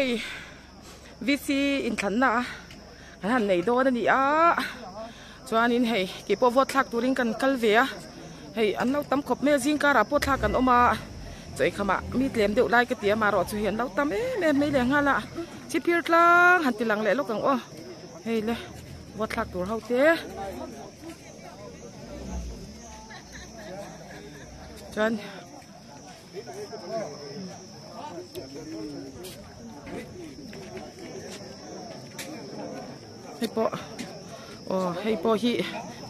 Hei VC inthlanna kan han nei dawn a ni a chuanin hei keipawh vote thlak turin kan kal ve a hei an lo tam khawp mai a zing karah pawh thlak an awm a chaw eikham ah mi tlem deuh lai ka ti a marawh chu hei an lo tam em em mai leh nghal a chipir tlang han ti lang leh lawk ang aw hei le vote thlak tur ho te. Chuan hei pawh aw hei pawh hi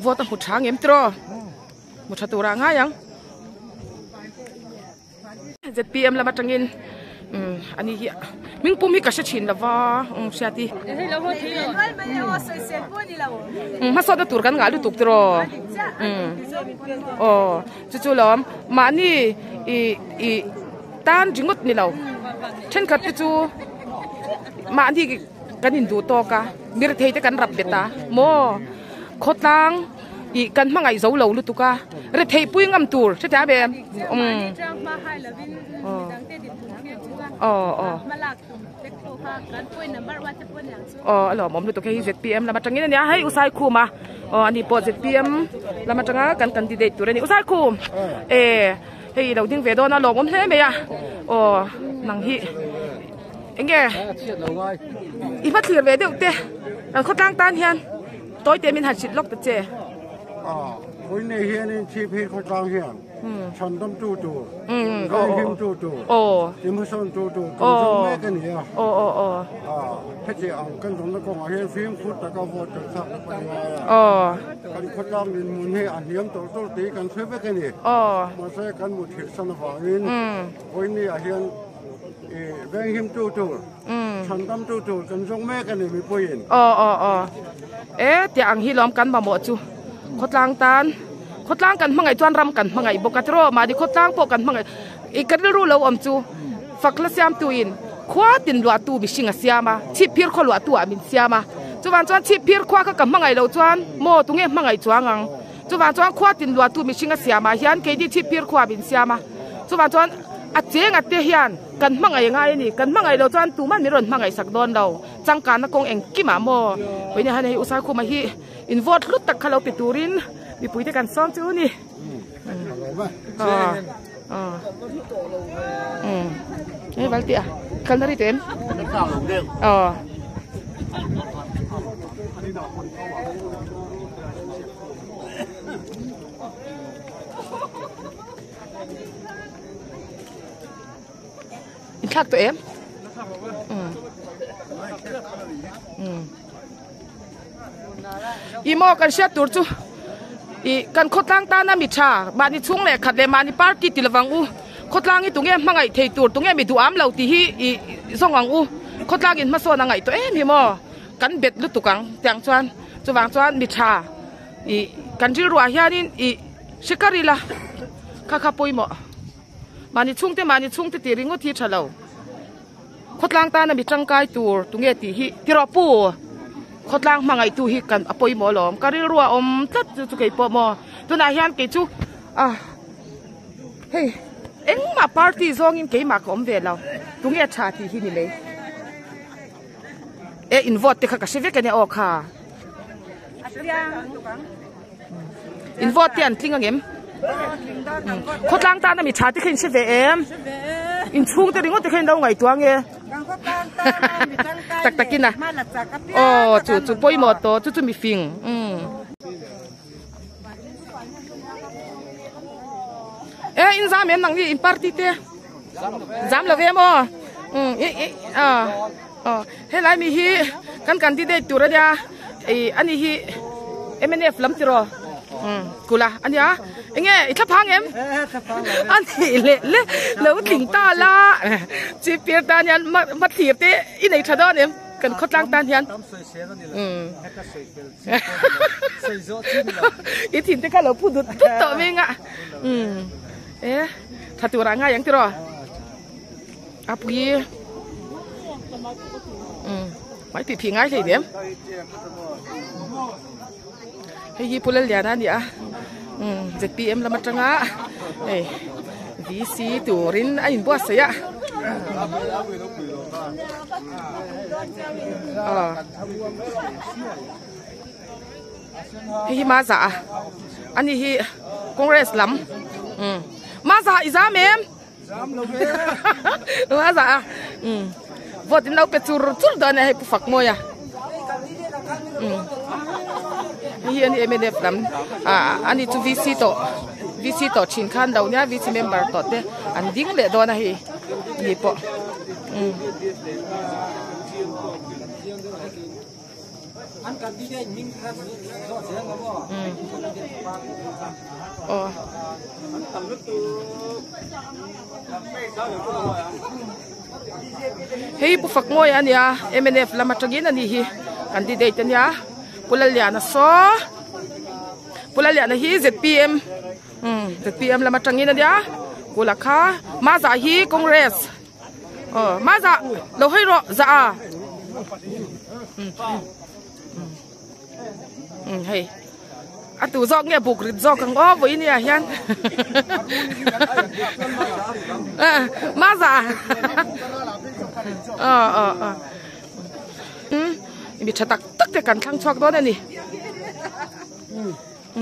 vote a hmu tha ngem tiraw hmu tha turah a ngai ang zpm lam atangin umm ani hi hming pum hi ka hre thin lova umm hriati umm hmasawtna tur kan ngah lutuk tiraw umm aw chu chu lawm mahni ih ih tan ringawt ni lo thenkhat te chu mahni kan induh tawk a mirethei te kan rap bet a maw khawtlang ih kan hmangaih zo lo lutuk a retheih pui ngam tur hrethiam em umm aw aw aw a lawmawm lutuk hei hi zpm lam atangin a nia hei usaikhum a aw ani pawh zpm lam atanga kan candidate tur a ni usaikhum e hei ilo ding ve dawn a lawmawm hle mai a aw nang hi enge i hmathlir ve deuh te kan khawtlang tan hian. Tawi te min han hrilh lawk ta che. A, vawiin hianin chhip hi khawtlang hian chhandam tu tur, ngaihhim tu tur, inhmasawn tu tur kan zawng mek a ni a. A, heti ang kan zawmna kawngah hian fimkhur taka vote kan thlak te pawh a ngai a. Kan khawtlang dinhmun hi a hniam tawlh tawlh tih kan hre vek a ni. Mahse kan muthilh san avangin vawiin ah hian venghim tu tur, Chhandam tu tur kan zawng mek a ni mipuiin. Aw aw aw e tiah ang hi lawm kan mamawh chu khawtlang tan khawtlang kan hmangaih chuan ram kan hmangaih bawk a tiraw mahni khawtlang pawh kan hmangaih i ka rilru lo awm chu fakna siamtu in khua tin luah tu mihring a siam a chhipphir khaw luah tu ah min siam a chuvang chuan chhipphir khua kha ka hmangaih loh chuan maw tunge hmangaih chuang ang chuvang chuan khua tin luah tu mihring a siam ah hian keini chhipphir khua min siam a chuvang chuan a cheng a te hian. Kan hmangaih ngai a ni. Kan hmangaih loh chuan tuman min rawn hmangaih sak dawn lo. Changkanna kawng engkimah maw? Vawiin hian hei Usaikhuma hi in vote hlut tak kha lo pe turin mipuite kan sawm chu ni. Hei val tih a kalna ri teh em? Aw. In thlak tawh em? I maw kan hriat tur chu i kan khawtlang tana mi tha mahni chhung leh khat leh mahni party ti lovang u khawtlang hi tunge hmangaih thei tur tunge mi duh am lo tih hi i zawng ang u khawtlang in hmasawn a ngaih tawh em hi maw kan bet lutuk ang tiang chuan chuvang chuan mi tha i kan rilruah hianin i hre kar ila kha kha pawimawh. Mahni chhungte mahni chhungte tih ringawt hi tha lo. Khawtlang tana mi tangkai tur tunge tih hi tiraw pu khawtlang hmangaihtu hi kan a pawimawh alawm. Ka rilru a awm tlat chu chu kei pawh maw. Tunah hian kei chu ah hei engmah party zawngin keimah ka awm ve lo. Tunge tha tih hi ni mai. E in vote te kha ka hre vek ania aw kha. In vote te an tling angem? Khawtlang tana mi tha te kha in hre ve em? In chhung te ringawt te kha in lo ngaihtuah ange? Tak takin a. Aw chu chu pawimawh tawh chu chu mi fing. E in zam em nang ni in party te? Zam lo ve maw? Aw helai mi hi kan candidate tur ania ih ani hi mnf lam tiraw umm kula ania enge i thla phang em a nih leh le lo tling ta la chief pier tan hian hma thlir te i nei tha dawn em kan khawtlang tan hian umm i thin te kha lo phu dut dut tawh mai anga umm e tha turah ngai ang tiraw. A pui mai tih phih ngai hleinem hei hi Pu Lalliana a ni a zpm lam atanga hei vc turin a inbuatsaih a. Aw hei hi Maza a ani hi Congress lam umm Maza i zam em Maza a umm vote in lo pe chur chur dawn a hei pu fak mawi a umm hei hi ani mnf lam ah ani chu VC tawh VC tawh thin khan lo nia VC member tawh te an ding leh dawn a hei ani pawh umm. Hei pu fak ngawi a nia mnf lam atangin a nih hi candidate a nia Pu Lalliana saw Pu Lalliana hi zpm zpm lam atangin a nia Pu Lakha Maza hi Congress. Aw ma za lo hawi rawh za a um hei a tu zawk nge buk rit zawk ang aw vawiin ah hian ma za aw aw aw um mi tha tak tak te kan thlang chhuak dawn a ni.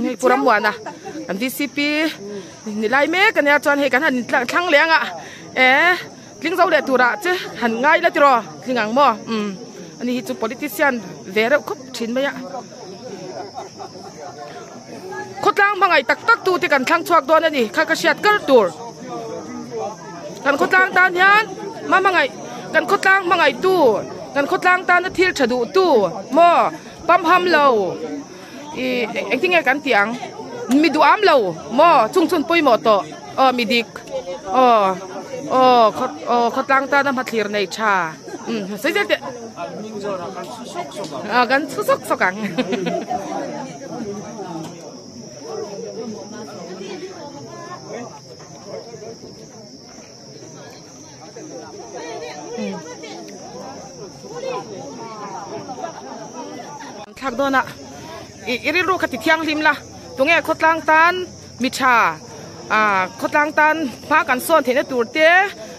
Hei Pu Rammuana kan VCP ni lai mek ania chuan hei kan han thlang leh anga eh tling zo leh turah che han ngai la tiraw tling ang maw umm ani hi chu politician ve reuh khawp thin mai a khawtlang hmangaih tak tak tu te kan thlang chhuak dawn ani kha ka hriat kar tur kan khawtlang tan hian hma hmangaih kan khawtlang hmangaih tu kan khawtlang tana thil tha duh tu maw pamham lo. Ih engtin nge kan tih ang mi duh am lo maw chung chun pawimawh tawh aw mi dik aw aw khaw aw khawtlang tana hmathlir nei tha umm sawi zel teh ah kan chhu sawk sawk ang. Thlak dawn a ih i rilru kha ti thianghlim la tunge khawtlang tan mi tha ah khawtlang tan hma kan sawn theihna tur te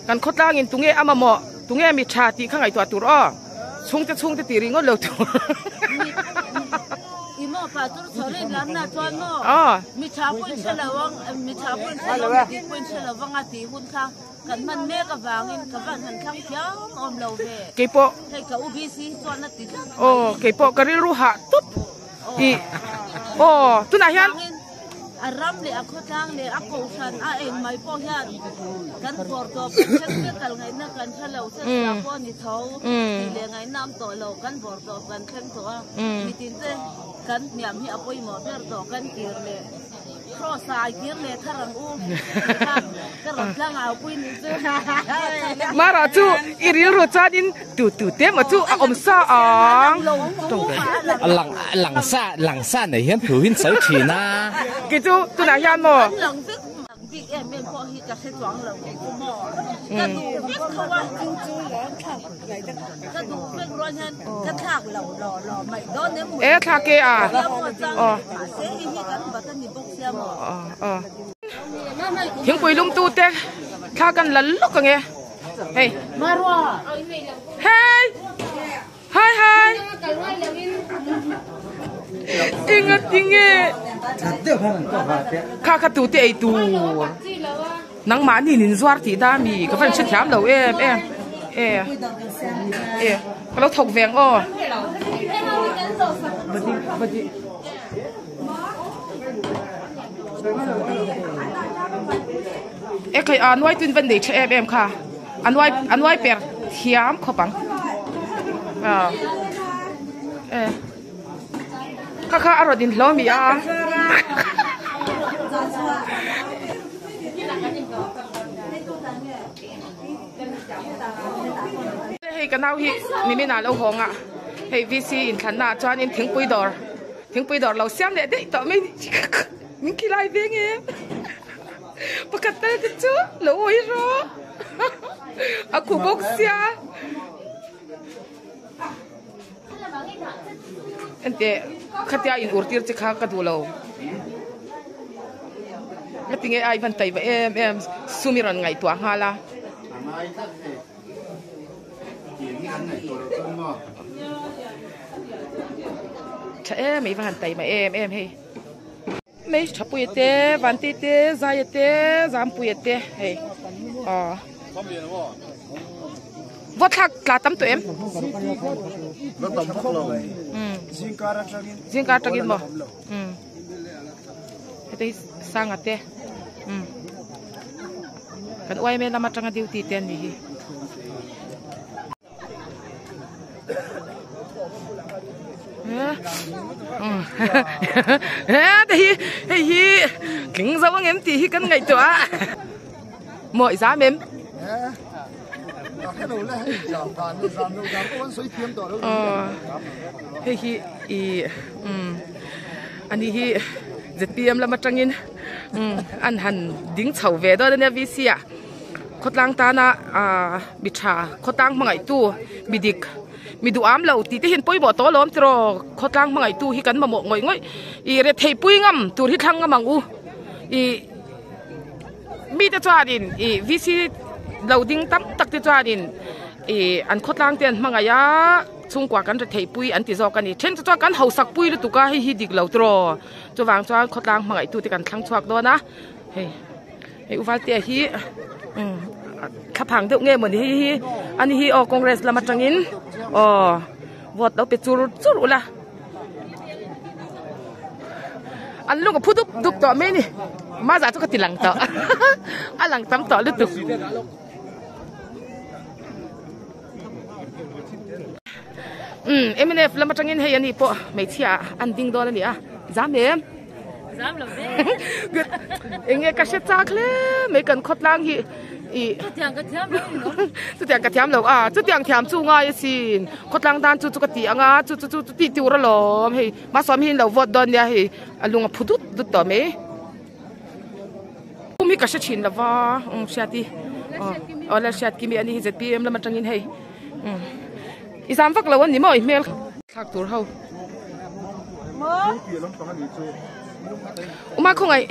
kan khawtlang in tunge a mamawh tunge mi tha tih kha ngaihtuah tur aw chhungte chhungte tih ringawt lo tur. Aw. Kan hman mek avangin ka van han thlang thiam awm lo ve. Keipawh. Hei ka UBC hi chuan a ti tlat mai. Aw keipawh ka rilru hah tup i aw tunah hian. A ram leh a khawtlang leh a kohhran a eng mai pawh hian kan fawr tawp kan hrek vek kal ngaihna kan hre lo se sia pawh a ni tho tih leh ngaihna am tawh lo kan vawr tawp kan thleng tawh a mitin te kan hniam hi a pawimawh ber tawh kan kir leh. Mara chu i rilru chuanin tu tu te maw chu a awm sa ang. Lang lang sa lang sa nei hian thu hin sawi thin a. Kei chu tunah hian maw. Bik em em pawh hi ka hre chuang lo kei chu maw ka duh vek tho a ka duh vek rual hian ka thlak lo law law mai dawn em E thlak e a aw mahse hei hi kan bat a ni bawk sia maw aw thingpui lum tu te thla kan la lawk ang e hei hei Hi hi. Tinga tinge. Kha kha tu te ei tur. Nangmah ni nin zuar tih da mi ka van hre thiam lo em em. E. E. Ka lo thawk veng aw. Badi badi. E khai a nuai tuin van nei tha em em kha. A nuai a nuai per thiam khawp ang ah e kha kha a rawn inhlawh mi a hei ka nau hi nimin ah lo hawng a hei VC inthlanna ah chuanin thingpui dawr thingpui dawr lo siam leh daih tawh mai min khilai ve nge. Pakhat tal te chu lo awi rawh a khu bawk sia enteh khatia in ur tir che kha ka duh lo ka ti nge a i van tai va em em sum i rawn ngaihtuah nghal a. Tha em i va han taima em em hei. Mai Thapuia te, Vanti te, Zaia te, Zampuia te hei aw. Vote thlak tla tam tawh em? La tam vak lo. Zingkar atangin. Zingkar atangin maw? Heta hi Sanga te. Kan YMA lam atanga duty te an nih hi. He hi hei hi tling zo ang em tih hi kan ngaihtuah a maw i zam em hei hi i ani hi zpm lam atangin an han ding chho ve dawn ania vc ah. Khawtlang tana aaa mi tha khawtlang hmangaihtu mi dik mi duham lo tih te hian pawimawh tawh alawm tiraw khawtlang hmangaihtu hi kan mamawh ngawih ngawih ih retheih pui ngam tur hi thlang ngam ang u ih mite chuanin ih vc lo ding tam tak te chuanin ih an khawtlang te an hmangaih a chhungkua kan retheih pui an ti zawk a ni then chu chuan kan hausak pui lutuk a hei hi dik lo tiraw chuvang chuan khawtlang hmangaihtu te kan thlang chhuak dawn a hei. Hei u Valtea hi thlaphang deuh nge mawni hei hi ani hi aw Congress lam atangin aw vote lo pe chur chur ula an lung a phu dup dup tawh mai a ni maza chu ka ti lang tawh a lang tam tawh lutuk. Mnf lam atangin hei ani pawh hmeichhia an ding dawn a ni a zam em. Zam lo ve. Enge ka hre chak hle mai kan khawtlang hi i Chutiang ka thiam lo ni lo. Chutiang ka thiam lo a chutiang thiam chu ngai asin khawtlang dan chu chu ka ti anga chu chu chu tih tur alawm hei mahsawm hi lo vote dawn nia hei a lung a phu dut dut tawh mai. Kum hi ka hre thin lova um hriat i aw la hriat kimi ani hi zpm lam atangin hei um i zam vak lo ani maw i hmel thlak tur ho uma khawngaih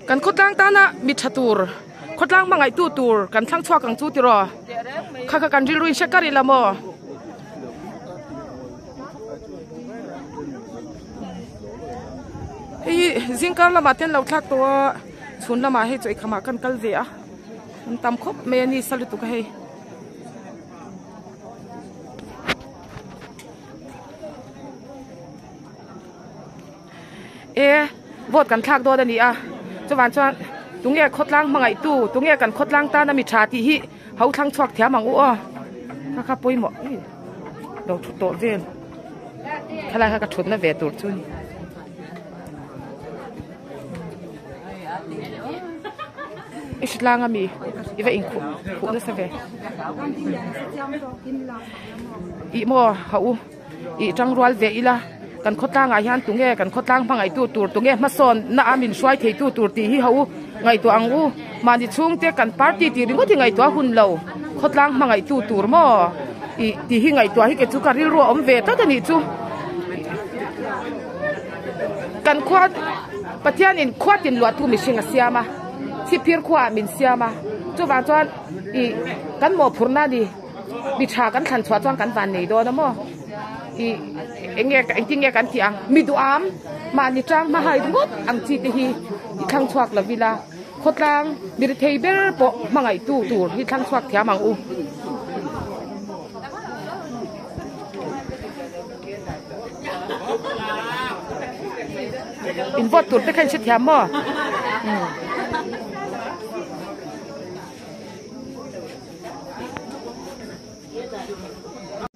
kan khawtlang tana mi tha tur khawtlang hmangaih tu tur kan thlang chhuak ang chu tiraw kha kha kan rilru in hre kar ila maw. Hei hi zingkar lamah te an lo thlak tawh a chhun lamah hei chaw eikham ah kan kal ve a an tam khawp mai a ni sa lutuk a hei. E vote kan thlak dawn a ni a chuvang chuan tunge khawtlang hmangaih tu tunge kan khawtlang tan a mi tha tih hi ho thlang chhuak thiam ang u aw kha kha pawimawh lo thu tawh vel thalai kha ka thutna ve tur chu ni. I hritlang ami i va inkhuh khuh nasa ve ih maw ha u ih tangrual ve ila kan khawtlang ah hian tunge kan khawtlang hmangaih tu tur tunge hmasawn na a min hruai thei tu tur tih hi ha u ngaihtuah ang u mahni chhungte kan party tih ringawt hi ngaihtuah a hun lo khawtlang hmangaih tu tur maw ih tih hi ngaihtuah hi kei chu ka rilru a awm ve tlat a nih chu. Kan khua Pathianin khua tin luahtu mihring a siam a, chhipphir khuaah min siam a, chuvang chuan ih kan mawhphurhna a ni, mi tha kan thlan chhuah chuan kan van nei dawn a maw? Ih eng nge engtin nge kan tih ang? Mi duham mahni tang hma hai ringawt ang chi te hi i thlang chhuak lo ila, khawtlang mi rethei ber pawh hmangaihtu tur hi thlang chhuak thiam ang u. In vote tur te kha in hre thiam maw?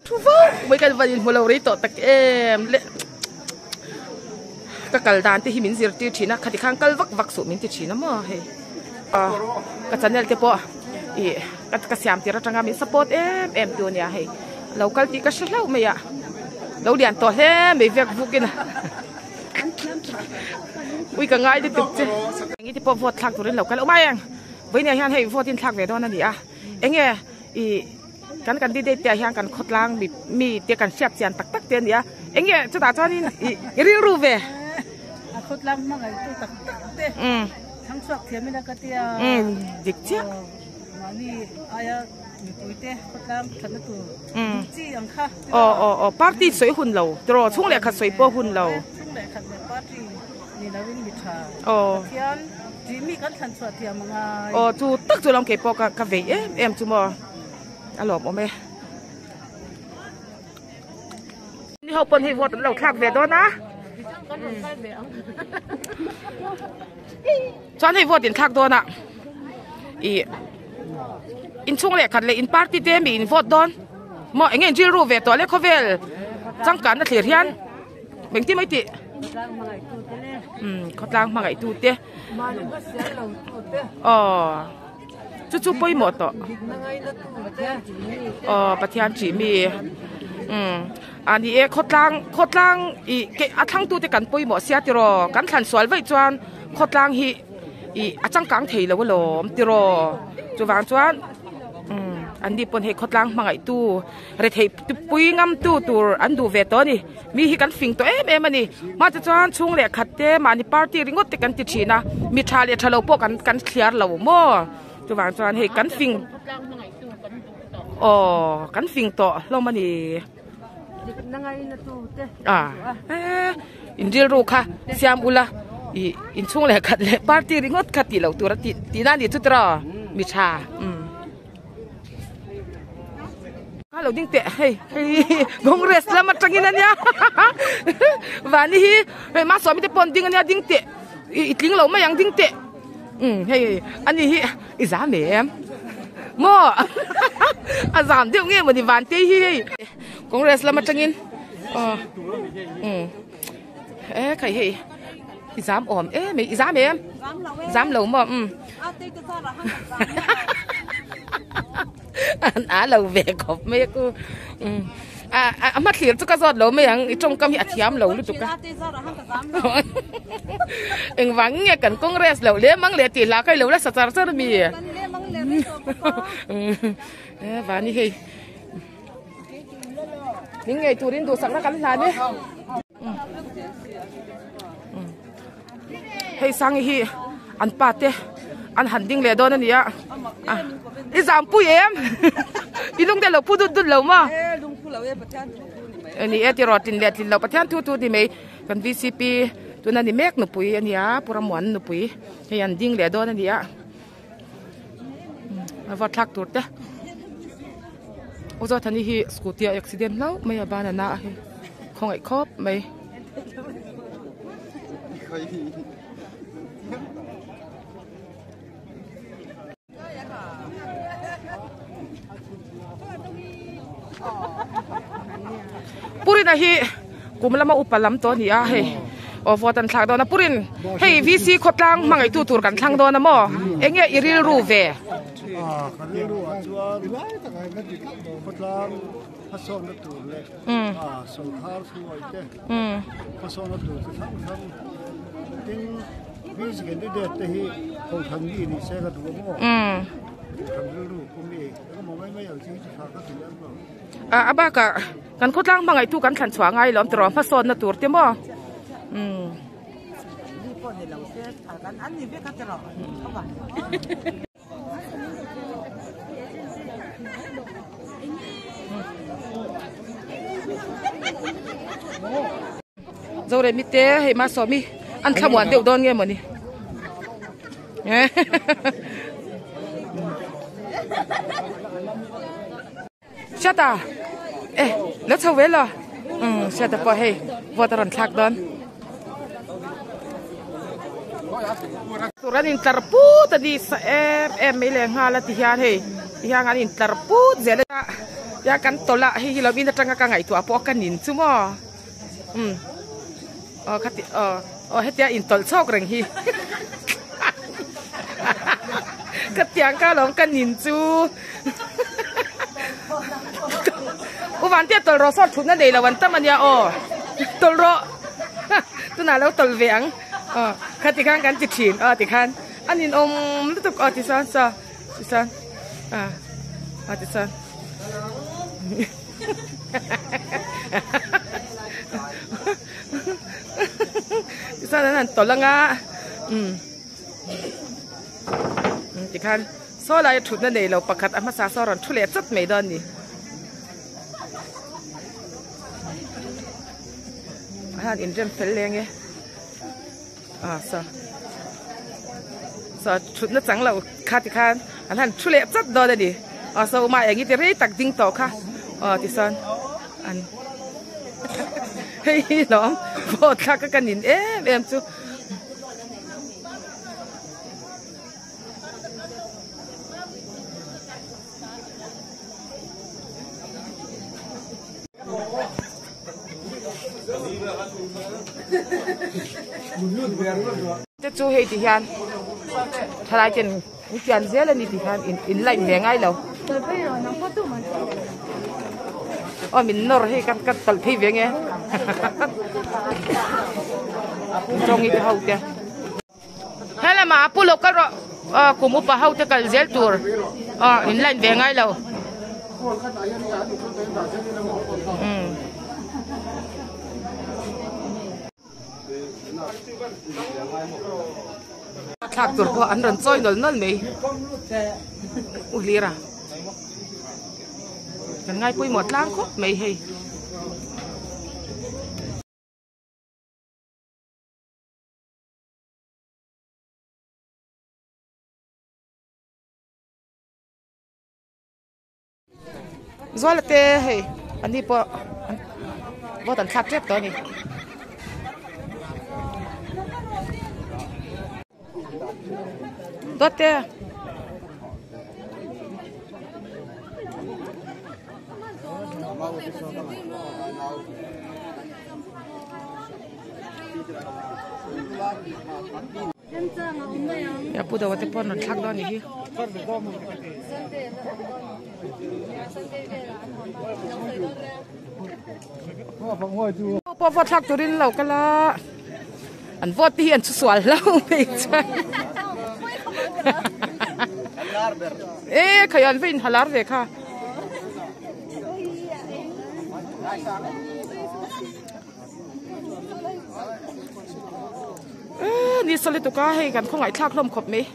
Thu vau mai kan van in hmu lo rei tawh tak em le ka kal dan te hi min zirtir thin a khati khan kal vak vak suh min ti thin a maw hei ka channel te pawh ih ka siam tir atanga min support em em tu ania hei. Lo kal tih ka hre hlauh mai a, lo lian tawh hle mai vek vuk in a ui ka ngai lutuk che. Eng iti pawh vote thlak turin lo kal awm ai ang, vawinia hian hei vote in thlak ve dawn a ni a, enge ih kan candidate te ah hian kan khawtlang mi mi te kan hriat chian tak tak te a ni a, enge chutah chuanin ih i rilru ve. A khawtlang hmangaihtu tak tak te thangchhuak thiam ila ka tia. Dik chiah. Mahni aia. Mipuite khawtlang thatna tur duh chi ang kha. Aw aw aw party sawi hun lo tiraw chhung leh khat sawi pawh hun lo. Chhung leh khat leh party ni loin mi tha Aw. Pathian tih mi kan thlan chhuah thiam a ngai. Aw chu tak chu lam kei pawh ka ka vei em em chu maw a lawmawm e. Ni ho pawn hei vote an lo thlak ve dawn a. Chuan hei vote in thlak dawn a ih inchhung leh khat leh in party te mi in vote dawn maw eng nge in rilru ve tawh le khawvel changkanna thlir hian engtin mai tih umm khawtlang hmangaih tu te aw chu chu pawimawh tawh aw Pathian ṭih mi umm a ni e khawtlang khawtlang ih ke a thlangtu te kan pawimawh sia tiraw kan thlan sual vaih chuan khawtlang hi ih a changkang thei lo alawm tiraw chuvang chuan umm an ni pawn hei khawtlang hmangaih tu retheih pui ngam tu tur an duh ve tawh a ni mi hi kan fing tawh em em a ni hma te chuan chhung leh khat te mahni party ringawt te kan ti thin a mi tha leh tha lo pawh kan kan thliar lo maw chuvang chuan hei kan fing aw kan fing tawh hlawm a ni a in rilru kha siam ula ih inchhung leh khat leh party ringawt kha tih loh tur a tih tihna a ni chu tiraw mi tha umm. Ka lo ding teh hei hei Congress lam atangin ania vani hi hei mahsawmi te pawh an ding ania ding teh i tling lo mai ang ding teh um hei ani hi i zam em maw a zam deuh nge mawni vante hi hei Congress lam atangin aw um e khai hei i zam awm em i zam em zam lo maw um An a lo ve khawp mai a ku a a hma thlir chu ka zawt lo mai ang i tawngkam hi a thiam lo lutuk a engvang nge kan congress loh lem ang leh tih hla kha i lo la sa char char ami e vani hei min ngei turin duhsakna kan hlan e Hei Sangi hi an pa te an han ding leh dawn a ni a i zam pui em i lung te lo phu dut dut lo maw ni e tiraw tlin leh tlin lo Pathian thu thu ni mai kan vcp tuna ni mek nupui a ni a Pu Ramuan nupui hei an ding leh dawn a ni a a va thlak tur te U Zothani hi scooty a accident hlauh mai a ban a na a hei khawngaih khawp mai. Purina hi kum lama upa lam tawh a ni a hei aw vote an thlak dawn a Purin hei VC khawtlang hmangaihtu tur kan thlang dawn a maw eng nge i rilru ve? Hmasawnna tur chi hrang hrang tin Miss candidate te hi kohhran mi ni se ka duh a maw? Kohhran rilru pawh mi engemaw mai mai ang chi hi chu tha ka ti lem lo. A a bakah kan khawtlang hmangaihtu kan thlan chhuah ngai lawm tiraw hmasawnna tur te maw? Umm. Zoremi te hei ma sawmi an thlamuan deuh dawn nge mawni Shata e lo chho ve lo um Shata pawh hei vote a rawn thlak dawn tur an intlar put a ni sa em em mai leh nghal a ti hian hei ti hian an intlar put zel a tia kan tawlh a hei hi lo in atanga ka ngaihtuah pawh ka nin chu maw um aw khati aw aw hetia intawlh chhawk reng hi ka tiang ka lawm ka nin chu u vantia tawlh rawh saw thutna nei lo an tam ania aw tawlh rawh tunah lo tawlh ve ang aw khati khan kan ti thin aw tikhan a ninawm lutuk aw tichuan saw tichuan ah aw tichuan Tichuan an han tawlh anga umm tikhan. Saw laia thutna nei lo pakhat a hmasa saw rawn thu leh chawt mai dawn a ni. A hian inrem fel leng e. Ah saw saw thutna chang lo kha ti khan an han thu leh chawt dawn a ni. Aw saw uma eng i ti rei tak ding tawh kha aw tichuan an hei hi lawm vote thlak ka nin em em chu. Te chu hei ti hian thalai ten an pian zel a ni ti hian in line ve ngai lo aw min nawr hei kan kan talh phei ve nge tawng i te ho te. Helama a pu lo kal rawh aw kum upa ho te kal zel tur aw in line ve ngai lo umm. Thlak tur pawh an rawn chawi nawl nawl mai u hlir a kan ngai pawimawh tlang khawp mai hei. Zuala te hei an ni pawh vote an thlak tep tawh a ni. Dawt te. Pu Dawh te pawh an rawn thlak dawn a nih hi. Pawh vote thlak turin lo kal a, an vote te hi an chhusual hlauh mai chuan e khai an va inhalar ve kha. Eee ni saw lutuk a hei kan khawngaih thlak hlawm khawp mai.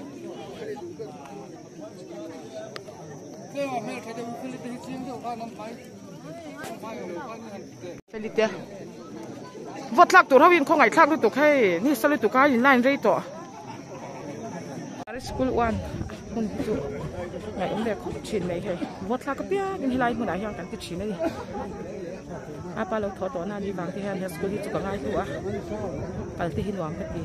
Felite vote thlak tur ho in khawngaih thlak lutuk hei ni saw lutuk a in line rei tawh. School one hmun chu ngaihawm ve khawp thin mai hei vote thlak apiang in helai hmunah hian kan ti thin a ni a pa lo thaw tawh na ni vang te hian he school hi chu ka ngai hlu a kal te hi nuam ka ti.